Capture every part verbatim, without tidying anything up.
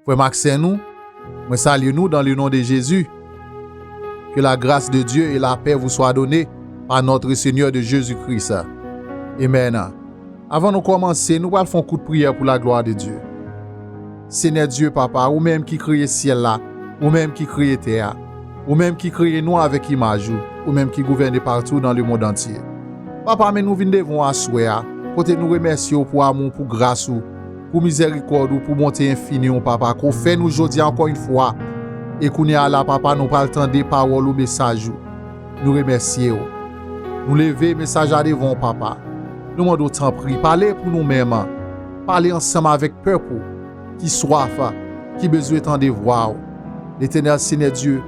Frè m ak sè nou, mwen salye nou dans le nom de Jésus. Que la grâce de Dieu et la paix vous soient données par notre Seigneur de Jésus-Christ. Amen. Avan nou kòmanse, nou pral fè yon kout priyè pou la gloire de Dieu. Senyè Dye, Papa, ou menm ki kreye syèl la, ou menm ki kreye tè a, ou menm ki kreye nou avèk imaj ou, ou menm ki gouvène partout dans le monde entier. Papa, men nou vin devan w aswè a, kote nou remèsye w pou amou w, pou gras ou, pou mizèrikòd ou, pou bonte enfini w, Papa, ke w fè nou jodi a ankò yon fwa. E kounye a la, Papa, nou pral tande pawòl ou, mesaj ou. Nou remèsye w. Nou leve mesaj la devan w, Papa. Nou mande w, tanpri, pale pou nou menm. Pale ansanm avèk pèp ou ki swaf, ki bezwen tande vwa w. Letènèl Senyè Dye,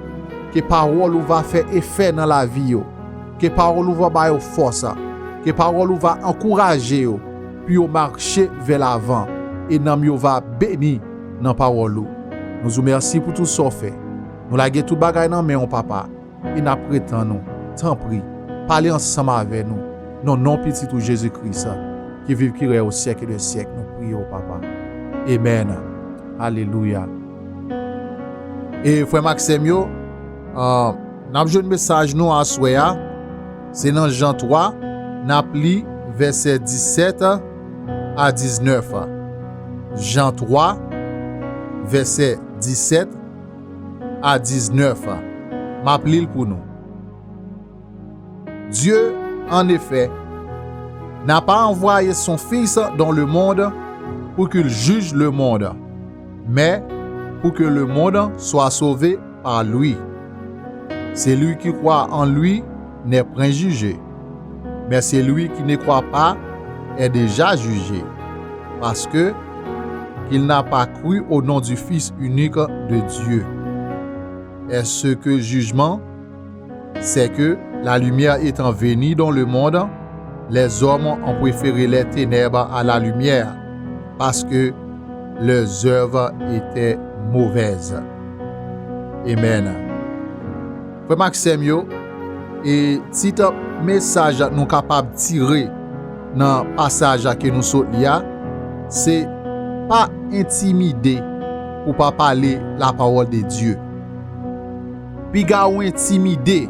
ke pawòl ou va fè efè nan lavi yo. Ke pawòl ou va ba yo fòs. Ke pawòl ou va ankouraje yo pou yo mache vè lavan e nanm yo va beni nan pawòl ou. Nou di w mèsi pou tout sa w fè. Nou lage tout bagay nan men w, Papa, e n ap ret tann ou. Tanpri, pale ansanm avè nou. Nan non Pitit ou Jezi Kris, ki viv, ki rèy o syèk de syèk, nou priye w, Papa. Amèn. Alelouya. E frè m ak sè m yo, ah, n ap jwenn mesaj nou aswè a, se nan Jan twa, n ap li vèsè disèt a diznèf. Jan twa, vèsè disèt a diznèf. M ap li l pou nou. Dieu, en effet, n'a pas envoyé son Fils dans le monde pour qu'il juge le monde, mais pour que le monde soit sauvé par lui. Celui qui croit en lui n'est point jugé, mais celui qui ne croit pas est déjà jugé, parce que qu'il n'a pas cru au nom du Fils unique de Dieu. Est-ce que jugement c'est que la lumière étant venue dans le monde, les hommes ont préféré les ténèbres à la lumière, parce que leurs œuvres étaient mauvaises. Amen. Frè m ak sè m yo, e tit mesaj nou kapab tire nan pasaj ke nou sot li a, se pa entimide pou pa pale la parole de Dieu. Piga w entimide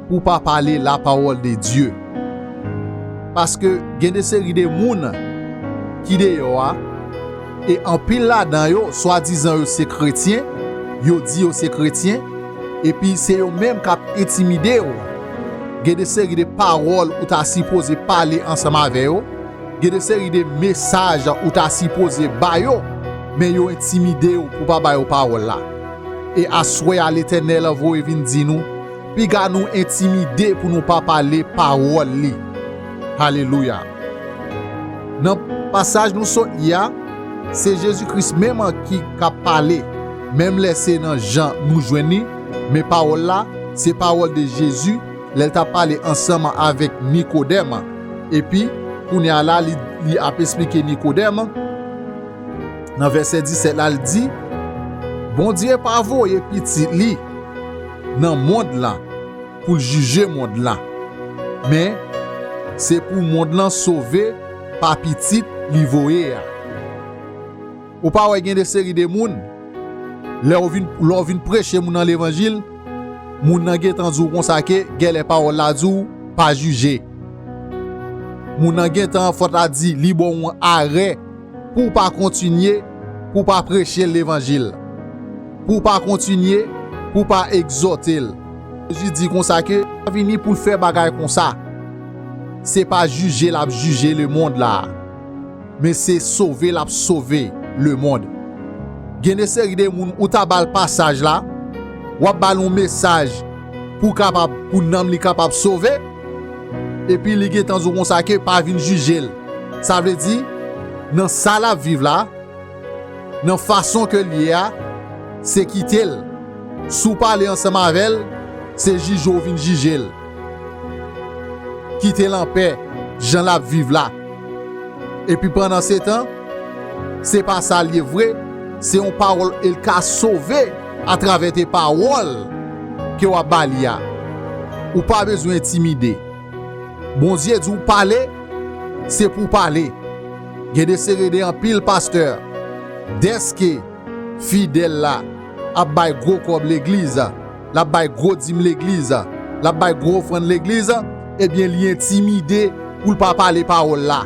pou pa pale la parole de Dieu. Paske gen de seri de moun ki deyò a, e anpil ladan yo, swadizan yo se kretyen, yo di yo se kretyen, epi se yo menm k ap entimide w. Gen de seri de pawòl ou ta sipoze pale ansanm avè yo, gen de seri de mesaj ou ta sipoze ba yo, men yo entimide w pou pa ba yo pawòl la. E aswè a, Letènèl voye vin di nou, piga nou entimide pou nou pa pale pawòl li. Alelouya. Nan pasaj nou sot li a, se Jezi Kris menm ki k ap pale. Menm lè se nan Jan nou jwenn li, men pawòl la, se pawòl de Jezi lè l t ap pale ansanm avèk Nikodèm. Epi, kounye a la, li, li ap esplike Nikodèm, nan vèsè disèt la, l di, Bondye pa voye Pitit li nan mond lan pou l jije mond lan, men se pou mond lan sove pa Pitit li voye a. Ou pa wè gen de seri de moun, lè w vin, lè w vin preche moun nan levanjil, moun nan gentan di w konsa ke gèlè pawòl la di w pa jije. Moun nan gentan fò ta di li ba w yon arè pou w pa kontinye, pou w pa preche levanjil, pou w pa kontinye, pou w pa egzòte l. Jezi di konsa ke pa vini pou l fè bagay konsa. Se pa jije l ap jije lemonn la, men se sove l ap sove lemonn. Gen de seri de moun ou ta ba l pasaj la, w ap ba l yon mesaj pou kapab, pou nanm li kapab sove, epi li gentan di w konsa ke pa vin jije l. Sa vle di, nan sa l ap viv la, nan fason ke l ye a, se kite l. Si w pale ansanm avè l, se jije w vin jije l. Kite l anpè, jan l ap viv la. Epi pandansetan, se pa sa l ye vre, se yon pawòl e l ka sove atravè de pawòl ke w ap ba li a. Ou pa bezwen entimide. Bondye di w pale, se pou w pale. Gen de seri de anpil pastè, dèske fidèl la ap bay gwo kòb legliz, l ap bay gwo dim legliz, l ap bay gwo ofrann legliz, ebyen, li entimide pou l pa pale pawòl la.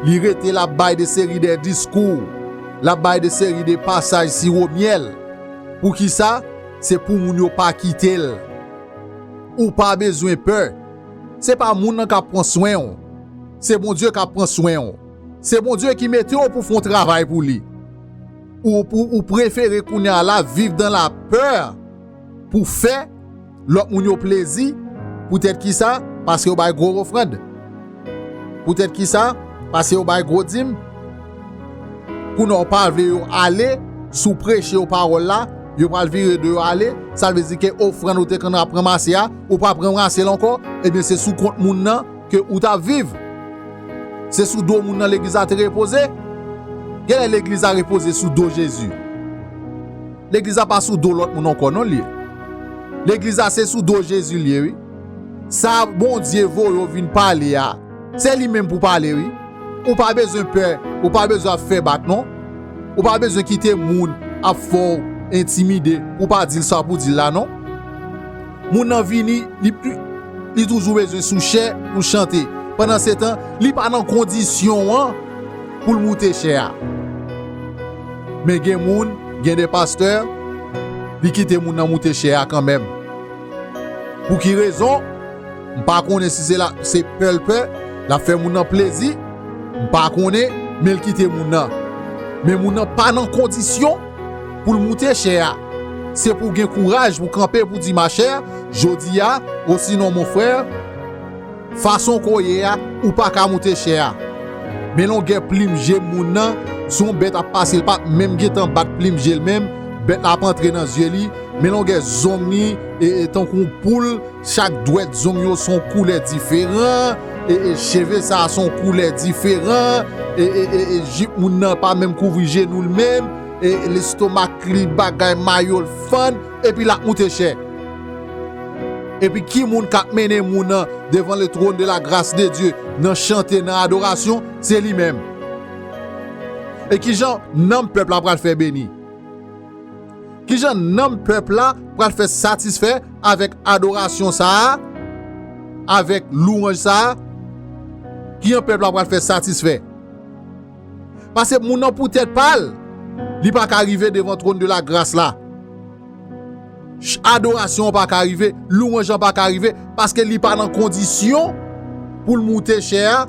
Li rete, l ap bay de seri de diskou, l ap bay de seri de pasaj siwo myèl. Poukisa? Se pou moun yo pa kite l. Ou pa bezwen pè. Se pa moun nan k ap pran swen w. Se Bondye k ap pran swen w. Se Bondye ki mete w pou fè yon travay pou li. Ou, ou, ou prefere kounye a la viv dan lapè pou fè lòt moun yo plezi. Poutèt kisa? Paske yo bay gwo ofrann. Poutèt kisa? Paske yo bay gwo dim. Kounye a w pa vle yo ale, si w preche yo pawòl la, yo pral vire do yo ale. Sa vle di ke ofrann ou te konn ap ranmase a, ou p ap ranmase l ankò. Ebyen, se sou kont moun nan ke ou t ap viv. Se sou do moun nan legliz la te repoze. Genlè legliz la repoze sou do Jezi. Legliz la pa sou do lòt moun ankò, non, li ye. Legliz la se sou do Jezi li ye, wi. Sa Bondye voye w vin pale a, se li menm pou pale, wi. Ou pa bezwen pè, ou pa bezwen ap fè bak, non. Ou pa bezwen kite moun ap fè w entimide pou w pa di l sa pou di l la, non. Moun nan vini, li, li, li toujou bezwen sou chè pou chante. Pandansetan, li pa nan kondisyon an pou l moute chè a. Men gen moun, gen de pastè, li kite moun nan moute chè a kanmenm. Pou ki rezon? M pa konnen si se la, se pè l pè, l ap fè moun nan plezi, m pa konnen, men l kite moun nan. Men moun nan pa nan kondisyon pou l moute chè a. Se pou w gen kouraj pou w kanpe pou di, machè, jodi a, osinon mon frè, fason ke w ye a, ou pa ka moute chè a. Men longè plim je moun nan, si yon bèt ap pase, l pa menm gentan bat plim je l menm, bèt la ap antre nan zye li, men longè zong li, e, e tankou yon poul, chak dwèt zong yo se yon koulè diferan, e, e cheve sa a se yon koulè diferan, e, e, e, e jip moun nan pa menm kouvri jenou l menm, e, e lestomak li bagay mayo l fann, epi l ap moute chè. Epi ki moun k ap mennen moun nan devan le trône de la grâce de Dieu nan chante, nan adorasyon? Se li menm. E kijan nanm pèp la pral fè beni? Kijan nanm pèp la pral fè satisfè avèk adorasyon sa a, avèk louwanj sa a? Kijan pèp la pral fè satisfè? Paske moun nan pou tèt pa l, li pa ka rive devan trône de la grâce la. Ch-, adorasyon an pa ka rive, louwanj lan pa ka rive, paske li pa nan kondisyon pou l moute chè a,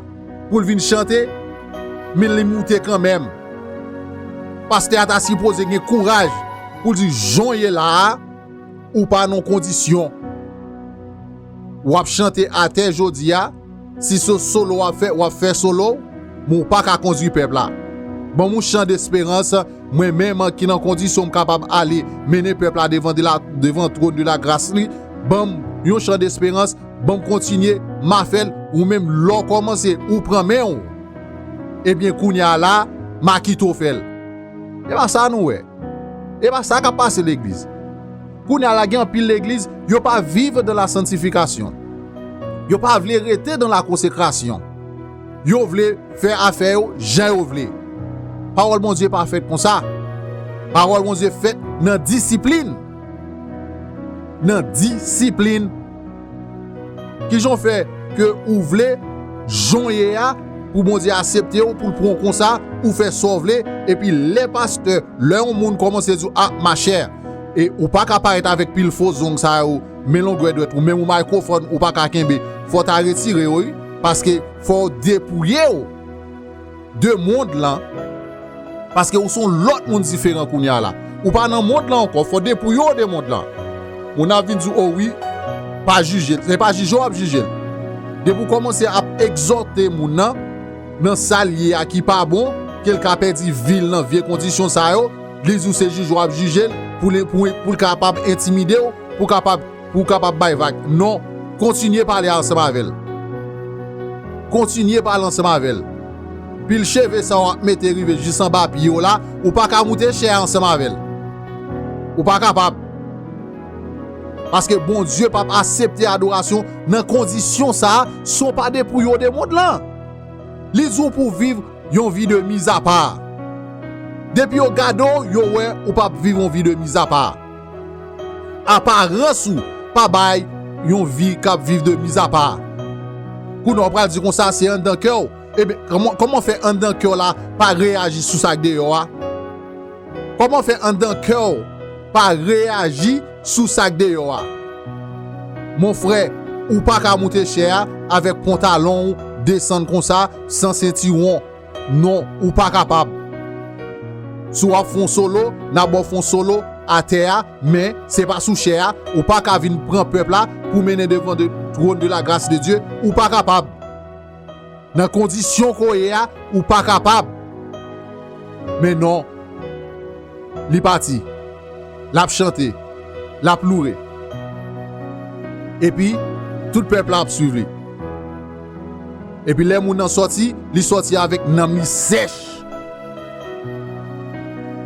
pou l vin chante, men li moute kanmenm. Pastè a ta sipoze gen kouraj pou l di, jan w ye la a, ou pa nan kondisyon. W ap chante atè jodi a, si se solo w ap fè, w ap fè solo w, men w pa ka kondui pèp la. Ban m yon chan desperans, mwen menm ki nan kondisyon m kapab ale mennen pèp la devan de la, devan trône de la grâce li, ban m yon chan desperans, ban m kontinye, m a fè l, ou menm lè w kòmanse, ou pran men w. Ebyen, kounye a la, m a kite w fè l. E pa sa nou wè. E pa sa k ap pase legliz. Kounye a la, gen anpil legliz, yo pa viv dans la sanctification. Yo pa vle rete dans la consécration. Yo vle fè afè yo jan yo vle. Pawòl Bondye pa fèt konsa. Pawòl Bondye fèt nan disiplin. Nan disiplin. Kijan w fè ke ou vle jan w ye a, pou Bondye aksepte w, pou l pran w konsa, ou fè sa w vle, epi lè pastè, lè yon moun kòmanse di w, a, machè, e ou pa ka parèt avèk pil fo zong sa yo, men longè dwèt ou, menm yon mikrofòn ou pa ka kenbe, fò w ta retire yo, wi, paske fò w depouye w de mond lan, paske ou se yon lòt moun diferan kounye a la. Ou pa nan mond lan ankò, fò w depouye w de mond lan. Moun ap vin di w, o wi, pa jije l. Se pa jije w ap jije l. Depi w kòmanse ap egzòte moun nan, nan sa l ye a ki pa bon, ke l ka pèdi vi l nan vye kondisyon sa yo, li di w se jije w ap jije l, pou l, pou, pou l kapab entimide w, pou kapab, pou kapab bay vag. Non, kontinye pale ansanm avè l. Kontinye pale ansanm avè l. Pil cheve sa w ap mete rive jis anba pye w la, ou pa ka moute chè a ansanm avè l. Ou pa kapab. Paske Bondye p ap aksepte adorasyon nan kondisyon sa a, si w pa depouye w de mond lan. Li di w pou w viv yon vi de mizapa. Depi yo gade w, yo wè ou p ap viv yon vi de mizapa. Aparans ou pa bay yon vi k ap viv de mizapa. Kounye a w pral di konsa se anndan kè w. Ebyen, kòman, kòman fè anndan kè w la pa reyaji sou sa k deyò a? Kòman fè anndan kè w pa reyaji sou sa k deyò a? Mon frè, ou pa ka moute chè a avèk pantalon w desann konsa, san sentiwon. Non, ou pa kapab. Si w ap fè yon solo, n a ba w fè yon solo atè a, men se pa sou chè a. Ou pa ka vin pran pèp la pou mennen devan de, trône de la grâce de Dieu. Ou pa kapab. Nan kondisyon ke w ye a, ou pa kapab. Men non, li pati. L ap chante. L ap loure. Epi, tout pèp la ap swiv li. Epi lè moun nan sòti, li sòti avèk nanm li sèch.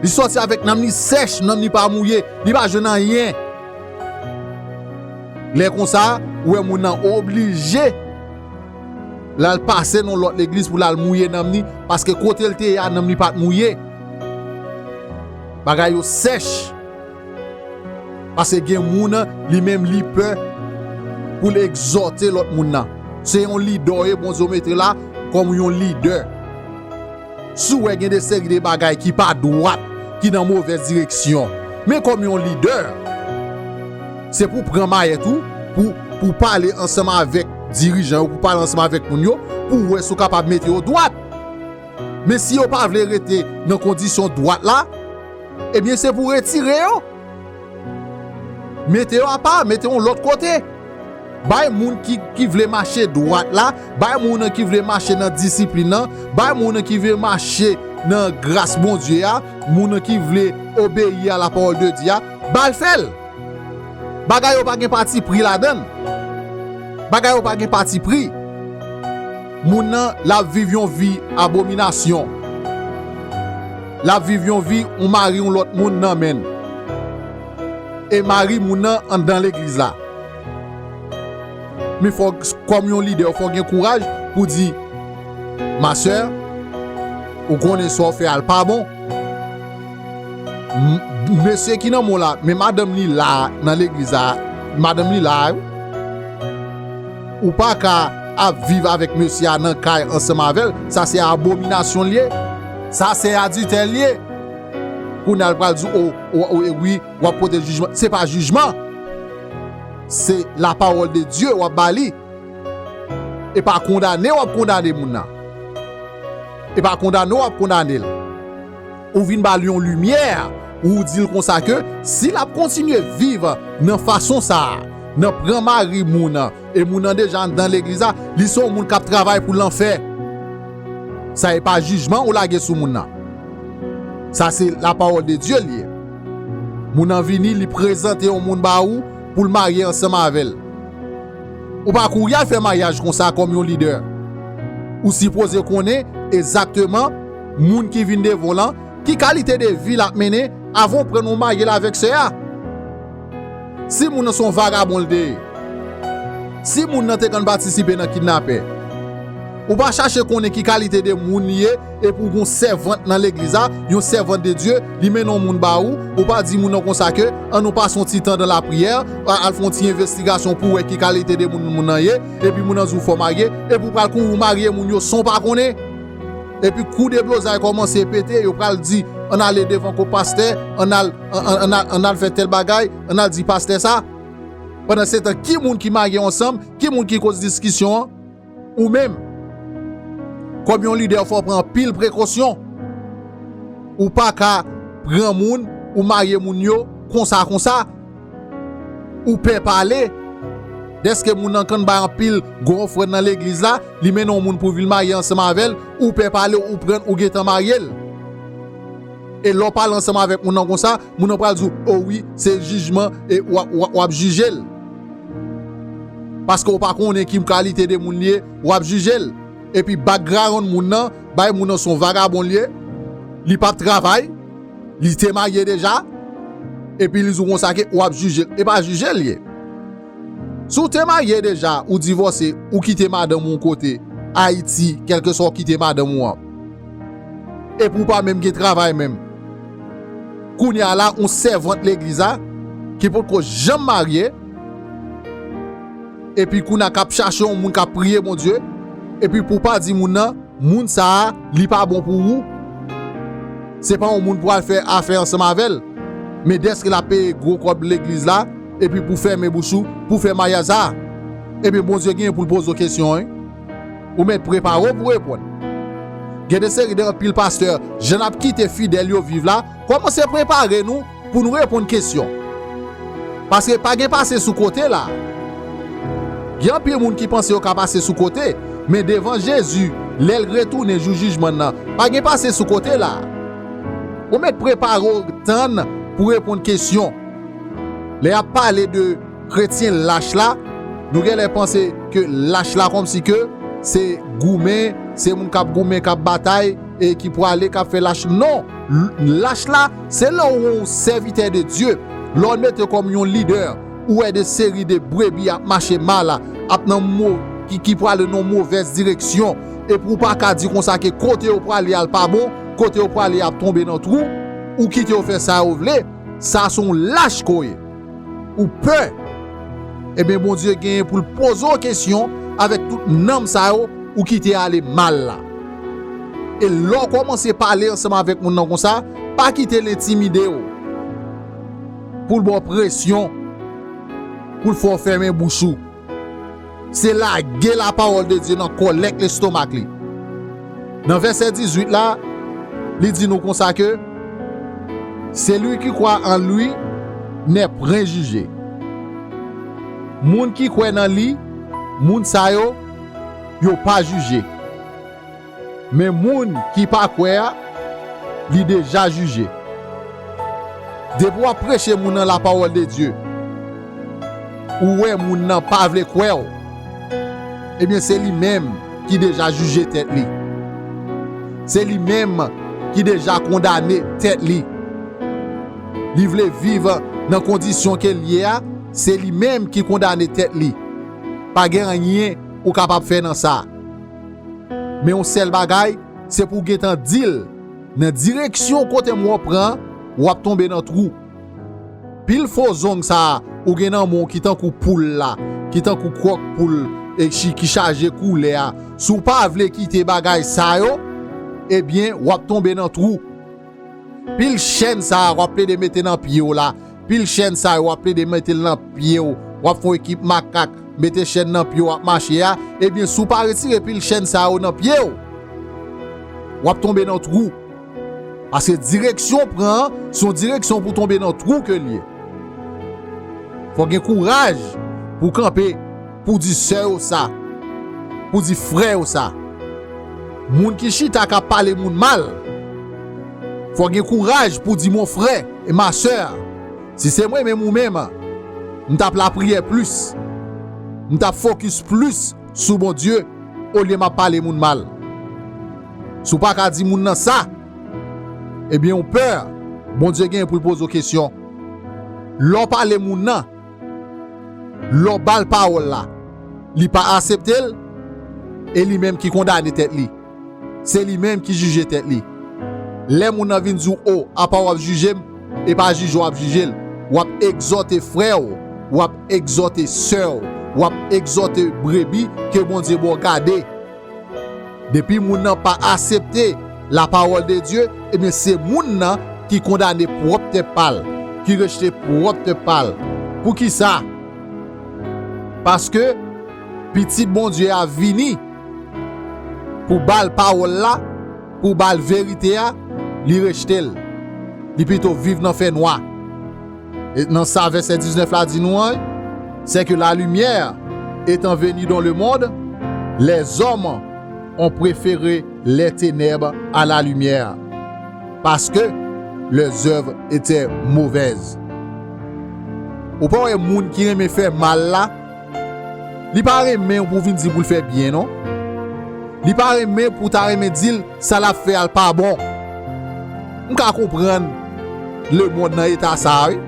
Li sòti avèk nanm li sèch, nanm li pa mouye, li pa jwenn anyen. Lè konsa, ou wè moun nan oblije l al pase nan lòt legliz pou l al mouye nanm li, paske kote l te ye a, nanm li pa t mouye. Bagay yo sèch. Paske gen moun, li menm, li pè pou l egzòte lòt moun nan. Se yon lidè w ye, Bondye mete la kòm yon lidè. Si w wè gen de seri de bagay ki pa dwat, ki nan movèz direksyon, men kòm yon lidè, se pou w pran mayèt ou, pou, pou w pale ansanm avèk dirijan yo, pou w pale ansanm avèk moun yo, pou w wè si w kapab mete yo dwat. Men si yo pa vle rete nan kondisyon dwat la, ebyen se pou w retire yo. Mete yo apa, mete yo lòt kote. Bay moun ki, ki vle mache dwat la, bay moun nan ki vle mache nan disiplin nan, bay moun nan ki vle mache nan gras Bondye a, moun nan ki vle obeyi a la parole de Dieu a, ba l fè l. Bagay yo pa gen pati pri ladan l. Bagay yo pa gen pati pri. Moun nan, l ap viv yon vi abominasyon. L ap viv yon vi yon mari yon lòt moun nan men l. E mari moun nan anndan legliz la. Men fò, kòm yon lidè, fò gen kouraj pou di, ma sè, ou konnen sa w fè a l pa bon. M-, mesye ki nan men w la, men madanm li la nan legliz la, madanm li la, wi. Ou pa ka ap viv avèk mesye a nan kay ansanm avè l, sa se abominasyon l ye, sa se adiltè l ye. Kounye a l pral di w, o, o, o, e wi, w ap pote jijman. Se pa jijman. Se la parole de Dieu w ap ba li. E pa kondane w ap kondane moun nan. E pa kondane w ap kondane l. Ou vin ba l yon limyè, ou di l konsa ke si l ap kontinye viv nan fason sa a, nan pran mari moun nan, e moun nan deja anndan legliz la, li se yon moun k ap travay pou lanfè. Sa e pa jijman ou lage sou moun nan. Sa se la parole de Dieu li ye. Moun nan vini, li prezante yon moun ba ou pou l marye ansanm avè l. Ou pa kouri al fè maryaj konsa kòm yon lidè. Ou sipoze konnen egzakteman moun ki vin devan w lan, ki kalite de vi l ap mennen avan w pran w marye l avèk sè a. Si moun nan se yon vagabon l te ye, si moun nan te konn patisipe nan kidnapè, ou pa chache konnen ki kalite de moun li ye, epi w gon sèvant nan legliz la, yon sèvant de Dye, li mennen yon moun ba ou, ou pa di moun nan konsa ke, ann nou pase yon ti tan dan lapriyè, a-, al fè yon ti envestigasyon pou w wè ki kalite de moun moun nan ye, epi moun nan di w fò w marye, epi w pral kouri w marye moun yo san w pa konnen. Epi kou deblozay kòmanse pete, yo pral di, ann ale devan kò pastè, ann al, ann, ann, ann al, ann al fè tèl bagay, ann al di pastè sa. Pandansetan, ki moun ki marye ansanm, ki moun ki koz diskisyon an? Ou menm. Kòm yon lidè, fò w pran anpil prekosyon. Ou pa ka pran moun, ou marye moun yo konsa, konsa. Ou pè pale. Dèske moun nan konn bay anpil gwo ofrann nan legliz la, li mennen yon moun pou vin marye ansanm avè l, ou pè pale, ou pran, ou gentan marye l. E lè w pale ansanm avèk moun nan konsa, moun nan pral di w, o wi, se jijman, e w ap, w ap, w ap jije l. Paske w pa konnen ki kalite de moun li ye, w ap jije l. Epi background moun nan, bay moun nan se yon vagabon li ye, li p ap travay, li te marye deja, epi li di w konsa ke w ap jije l. E pa jije l ye. Si w te marye deja, ou divòse, ou kite madanm ou yon kote, Ayiti, kèlkeswa w kite madanm ou an. Epi w pa menm gen travay menm. kounye a la, yon sèvant legliz la, ki potko janm marye, epi kounye a k ap chache yon moun k ap priye Bondye, epi pou w pa di moun nan, moun sa a, li pa bon pou ou, se pa yon moun pou al fè afè ansanm avè l, men dèske l ap peye gwo kòb legliz la, epi pou fèmen bouch ou, pou fè maryaj sa a. Ebyen, Bondye genyen pou l poze w kesyon, wi. Ou mèt prepare w pou reponn. Gen de seri de anpil pastè, jan n ap kite fidèl yo viv la, kòmanse prepare nou pou nou reponn kesyon. Paske pa gen pase sou kote la. Gen anpil moun ki panse yo ka pase sou kote, men devan Jezi, lè l retounen jou jijman nan, pa gen pase sou kote la. Ou mèt prepare w tann pou reponn kesyon. Lè y ap pale de kretyen lach la, nou genlè panse ke lach la kòmsi ke se goumen, se moun k ap goumen, k ap batay, e ki prale, k ap fè lach. Non, l- lach la, se lè w yon sèvitè de Dye, lè w mete kòm yon lidè, ou wè de seri de brebi ap mache mal, ap nan mo ki, ki prale nan movèz direksyon, epi ou pa ka di konsa ke kote yo prale a l pa bon, kote yo prale ap tonbe nan twou, ou kite yo fè sa yo vle, sa se yon lach ke w ye. Ou pè. Ebyen, Bondye genyen pou l poze w kesyon avèk tout nanm sa yo ou kite ale mal la. E lè w kòmanse pale ansanm avèk moun nan konsa, pa kite l entimide w, pou l ba w presyon, pou l fè w fèmen bouch ou. Se lage lapawòl de Dye nan kòlèk lestomak li. Nan vèsè dizuit la, li di nou konsa ke, celui qui croit en lui n'est point jugé. Moun ki kwè nan li, moun sa yo, yo pa jije. Men moun ki pa kwè a, li deja jije. Depi w ap preche moun nan lapawòl de Dye, ou wè moun nan pa vle kwè w, ebyen, se li menm ki deja jije tèt li. Se li menm ki deja kondane tèt li. Li vle viv nan kondisyon ke l ye a, se li menm ki kondane tèt li. Pa gen anyen ou kapab fè nan sa. Men yon sèl bagay, se pou w gentan di l, nan direksyon kote m wè w pran, w ap tonbe nan twou. Pil fo zong sa a ou gen nan men w ki tankou poul la, ki tankou kwòk poul e chi- ki chaje koulè a. Si w pa vle kite bagay sa yo, ebyen, w ap tonbe nan twou. Pil chèn sa a w ap plede mete nan pye w la, pil chèn sa a w ap plede mete l nan pye w, w ap fè yon ekip makak, mete chèn nan pye w ap mache a, ebyen, si w pa retire pil chèn sa yo nan pye w, w ap tonbe nan twou. Paske direksyon w pran an, se yon direksyon pou tonbe nan twou ke l ye. Fò gen kouraj pou kanpe, pou di sè yo sa, pou di frè yo sa. Moun ki chita k ap pale moun mal, fò gen kouraj pou di, mon frè e ma sè, si se mwen menm ou menm, m t ap lapriyè plis, m t ap fokis plis sou Bondye, olye m ap pale moun mal. Si w pa ka di moun nan sa, ebyen, ou pè, Bondye genyen pou l poze w kesyon. Lè w pale moun nan, lè w ba l pawòl la, li pa aksepte l, e li menm ki kondane tèt li. Se li menm ki jije tèt li. Lè moun nan vin di w, o, apa w ap jije m, e pa jije w ap jije l. W ap egzòte frè w, w ap egzòte sè w, w ap egzòte brebi ke Bondye ba w gade. Depi moun nan pa aksepte lapawòl de Dye, ebyen, se moun nan ki kondane pwòp tèt pa l, ki rejte pwòp tèt pa l. Poukisa? Paske Pitit Bondye a vini pou ba l pawòl la, pou ba l verite a, li rejte l. Li pito viv nan fènwa. E nan sa vèsè diznèf la di nou an, c'est que la lumière étant venue dans le monde, les hommes ont préféré les ténèbres à la lumière, parce que leurs œuvres étaient mauvaises. Ou pa wè moun ki renmen fè mal la, li pa renmen pou vin di pou l fè byen, non. Li pa renmen pou ta renmen di l sa l ap fè a l pa bon. M ka konprann lemonn nan eta sa a, wi.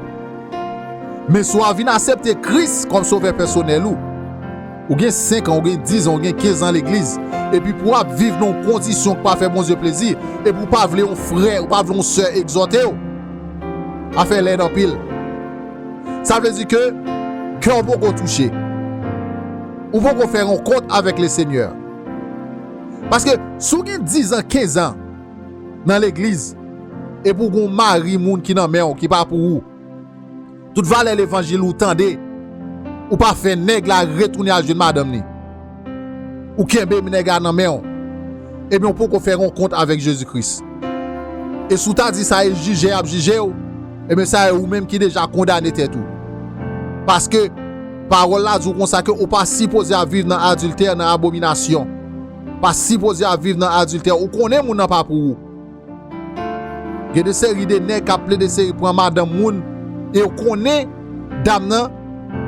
Men si w a vin aksepte Kris kòm sovè pèsonèl ou, ou gen senk an, ou gen diz an, ou gen kenz an legliz, epi pou w ap viv nan yon kondisyon k pa fè Bondye plezi, epi w pa vle yon frè, ou pa vle yon sè egzòte w, a fè lèd anpil. Sa vle di ke kè w poko touche. Ou poko fè rankont avèk Lesenyè. Paske si w gen dizan, kenzan nan legliz, epi w gen yon mari moun ki nan men w, ki pa pou ou, tout valè levanjil ou tande, ou pa fè nèg la retounen al jwenn madanm li. Ou kenbe nèg la nan men w. Ebyen, ou poko fè rankont avèk Jezi Kris. E si w ta di sa e jije y ap jije w, ebyen, sa e ou menm ki deja kondane tèt ou. Paske pawòl la di w konsa ke ou pa sipoze ap viv nan adiltè, nan abominasyon. Pa sipoze ap viv nan adiltè. Ou konnen moun nan pa pou ou. Gen de seri de nèg k ap plede seri pran madanm moun, e w konnen dam nan,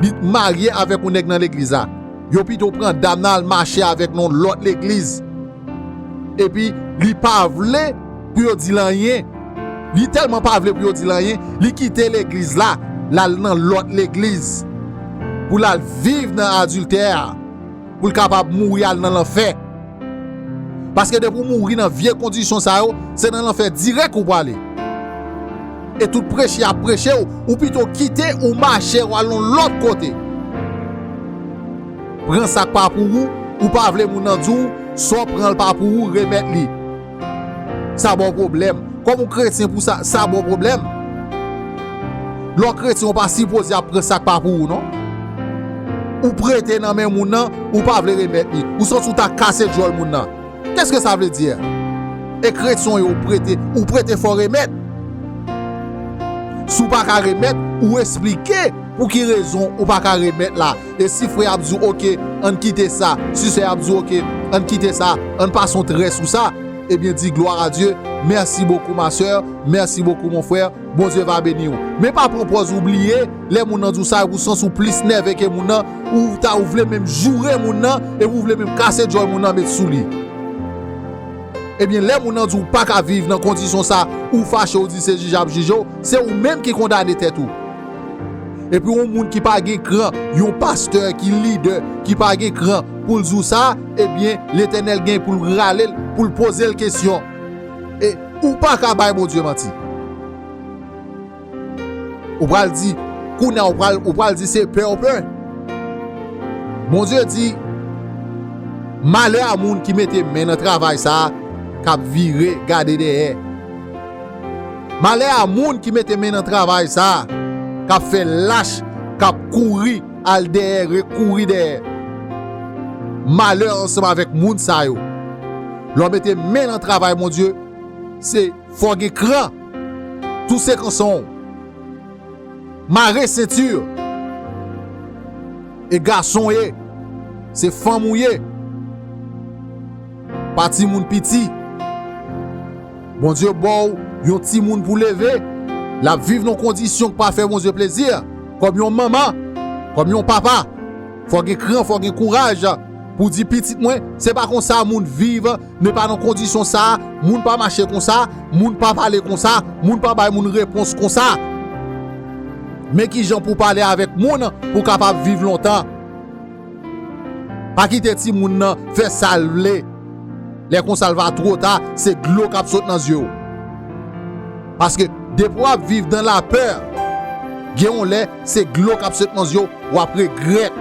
li marye avèk yon nèg nan legliz la. Yo pito pran dam nan al mache avèk nan yon lòt legliz. Epi, li pa vle pou yo di l anyen. Li tèlman pa vle pou yo di l anyen, li kite legliz la, l al nan lòt legliz. Pou l al viv nan adiltè a. Pou l kapab mouri al nan lanfè. Paske depi w mouri nan vye kondisyon sa yo, se nan lanfè dirèk ou prale. E tout preche y ap preche w, ou pito kite ou mache w al yon lòt kote. Pran sa k pa pou ou, ou pa vle moun nan di w, sa w pran l pa pou ou, remèt li. Sa ba w pwoblèm. Kòm ou kretyen pou sa, sa ba w pwoblèm. Lè w kretyen, ou pa sipoze ap pran sa k pa pou ou, non. Ou prete nan men moun nan, ou pa vle remèt li. Ou santi w ta kase djòl moun nan. Qu'est-ce que ça veut dire? E kretyen w ye, ou prete, ou prete fò w remèt. Si w pa ka remèt, ou esplike pou ki rezon ou pa ka remèt la. E si frè ap di w, "Oke, ann kite sa." Si sè ap di w, "Oke, ann kite sa, ann pase yon trè sou sa." Ebyen, di, "Gloire à Dieu. Merci beaucoup, ma sœur. Merci beaucoup, mon frère. Bondye va beni w." Men pa pran pòz ou bliye, lè moun nan di w sa, ou santi w plis nève ke moun nan, ou ta, ou vle menm joure moun nan, e ou vle menm kase djòl moun nan met sou li. Ebyen, lè moun nan di w pa ka viv nan kondisyon sa, ou fache, ou di se jije ap jije w, se ou menm ki kondane tèt ou. Epi yon moun ki pa gen kran, yon pastè ki lidè, ki pa gen kran pou l di w sa, ebyen, Letènèl gen pou l rale l, pou l poze l kesyon. E ou pa ka bay Bondye manti. Ou pral di, kounye a ou pral, ou pral di se pè w pè. Bondye di, malè a moun ki mete men nan travay sa a, k ap vire gade dèyè. Malè a moun ki mete men nan travay sa a, k ap fè lach, k ap kouri al dèyè, rekouri dèyè. Malè ansanm avèk moun sa yo. Lè w mete men nan travay Bondye, se fò w gen kran. Touse kanson w. Mare senti w. E gason w ye. Se fanm ou ye. Pa timoun piti. Bondye ba w yon timoun pou leve. L ap viv nan kondisyon k pa fè Bondye plezi. Kòm yon manman, kòm yon papa, fò w gen kran, fò w gen kouraj pou di, "Pitit mwen, se pa konsa moun viv, men pa nan kondisyon sa, moun pa mache konsa, moun pa pale konsa, moun pa bay moun repons konsa." Men kijan pou w pale avèk moun pou w kapab viv lontan. Pa kite timoun nan fè sa l vle. Lè konsa, l va twò ta, se dlo k ap sot nan zye w. Paske depi w ap viv dan lapè, gen yon lè, se dlo k ap sot nan zye w, w ap regrèt.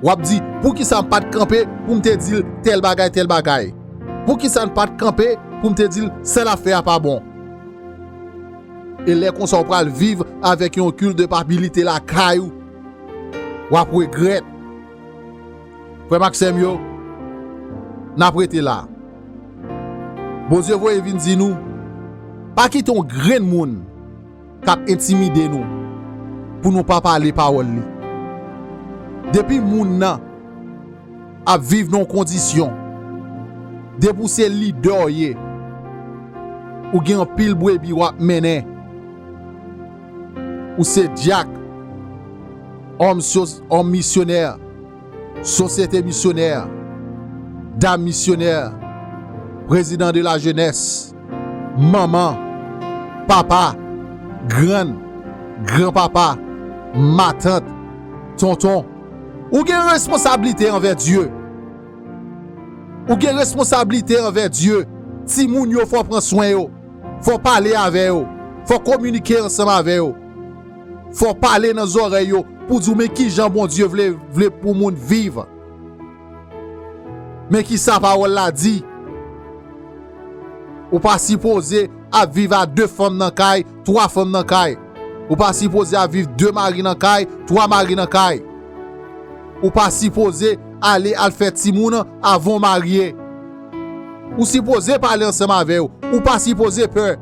W ap di, "Poukisa m pa t kanpe pou m te di l tèl bagay, tèl bagay? Poukisa m pa t kanpe pou m te di l sa l ap fè a pa bon?" E lè konsa, w pral viv avèk yon kilpabilite lakay ou. W ap regrèt. Frè m ak sè m yo, n ap rete la. Bondye voye vin di nou, pa kite yon grenn moun k ap entimide nou pou nou pa pale pawòl li. Depi moun nan ap viv nan yon kondisyon, depi w se lidè w ye, ou gen anpil brebi w ap mennen, ou se dyak, òm syo-, òm misyonè, sosyete misyonè, dam misyonè, prezidan de la jenès, manman, papa, grann, granpapa, matant, tonton. Ou gen responsablite anvè Dye. Ou gen responsablite anvè Dye. Timoun yo, fò w pran swen yo. Fò w pale avè yo. Fò w kominike ansanm avè yo. Fò w pale nan zòrèy yo pou di w men kijan Bondye vle, vle pou moun viv. Men ki sa pawòl la di. Ou pa sipoze ap viv a de fanm nan kay, twa fanm nan kay. Ou pa sipoze ap viv de mari nan kay, twa mari nan kay. Ou pa sipoze ale al fè timoun avan w marye. Ou sipoze pale ansanm avè yo. Ou pa sipoze pè.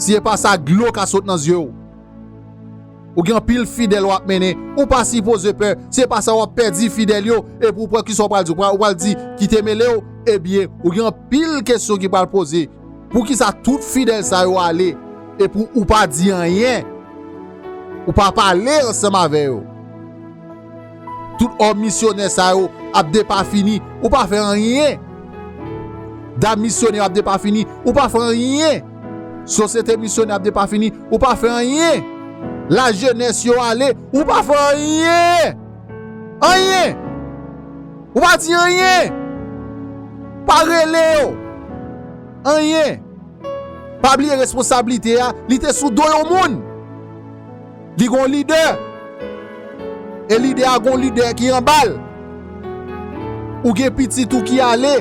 Si e pa sa, dlo ka sot nan zye w. Ou gen anpil fidèl w ap mennen. Ou pa sipoze pè. Se pa sa w ap pèdi fidèl yo. Epi w pè kisa w pral di. Ou pral, ou pral di, "Kite mele w." Ebyen, ou gen anpil kesyon ki pral poze. Poukisa tout fidèl sa yo ale? Epi w pa di anyen. Ou pa pale ansanm avè yo. Tout òm misyonè sa yo ap depafini, ou pa fè anyen. Dam misyonè yo ap depafini, ou pa fè anyen. Sosyete misyonè ap depafini, ou pa fè anyen. Lajenès yo ale, ou pa fè anyen. Anyen. Ou pa di anyen. Pa rele yo. Anyen. Pa bliye responsablite a, li te sou do yon moun. Li gon lidè. E lidè a gon lidè ki anba l. Ou gen pitit ou ki ale,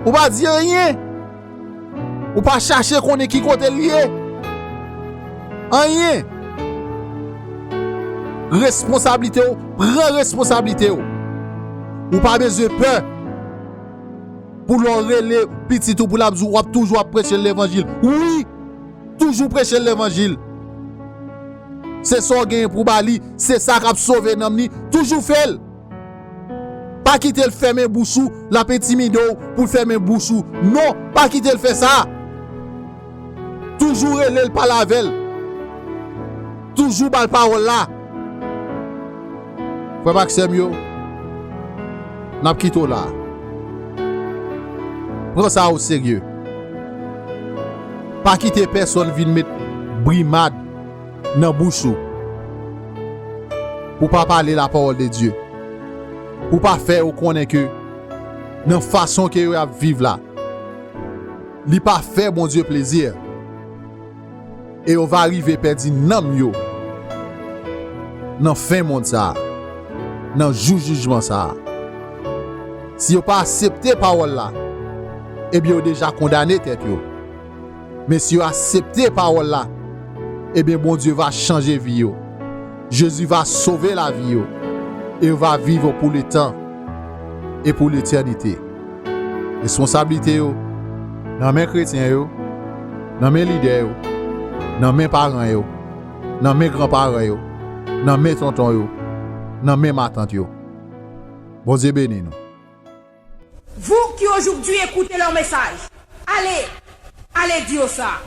ou pa di anyen. Ou pa chache konnen ki kote l ye. Anyen. Responsablite w, pran responsablite w. Ou pa bezwen pè pou lè w rele pitit ou pou l ap di w w ap toujou ap preche levanjil. Wi, toujou preche levanjil. Se sa w genyen pou w ba li, se sa k ap sove nanm li, toujou fè l. Pa kite l fèmen bouch ou, l ap entimide w pou l fèmen bouch ou. Non, pa kite l fè sa. Toujou rele l, pale avè l. Toujou ba l pawòl la. Frè m ak sè m yo, n ap kite w la. Pran sa o serye. Pa kite pèsonn vin met brimad nan bouch ou pou w pa pale lapawòl de Dye. Pou w pa fè yo konnen ke nan fason ke yo ap viv la, li pa fè Bondye plezi. E yo va rive pèdi nanm yo nan fen mond sa a, nan jou jijman sa a. Si yo pa aksepte pawòl la, ebyen yo deja kondane tèt yo. Men si yo aksepte pawòl la, ebyen Bondye va chanje vi yo. Jezi va sove lavi yo. E yo va viv pou letan e pou letènite. Responsablite yo nan men kretyen yo, nan men lidè yo, nan men paran yo, nan men granparan yo, nan men tonton yo, nan men matant yo. Bondye beni nou. Vous qui aujourd'hui écoutez leur message, allez, allez dire ça.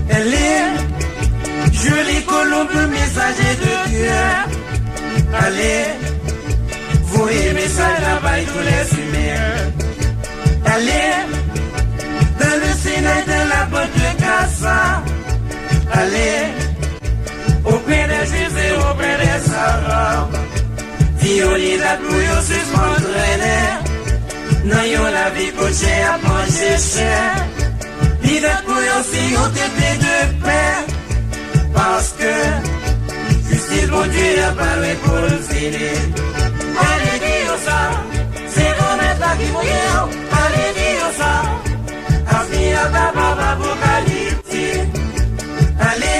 Elle est jolie colombe, messager de Dieu. Allez, voyez message là-bas et tous les humains. Allez, dans le Sinaï, dans la bande de Gaza. Allez, auprès des Juifs et auprès des Arabes. Di yo li dat pou yo sispann trennen nan yon lavi kot chè ap manje chè. Li dat pou yo si yon tete de pè. Paske jistis Bondye a pa lwen pou l fini. Ale di yo sa, se granmèt la ki voye yo. Ale di yo sa, avni a ta pa pa pou kalite. Ale,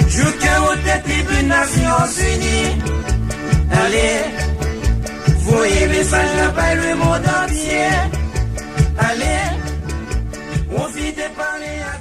jouk ke ou te tribin Nasyonzini. Ale, voye mesaj la bay lemonn antye. Ale, pwofite pale ak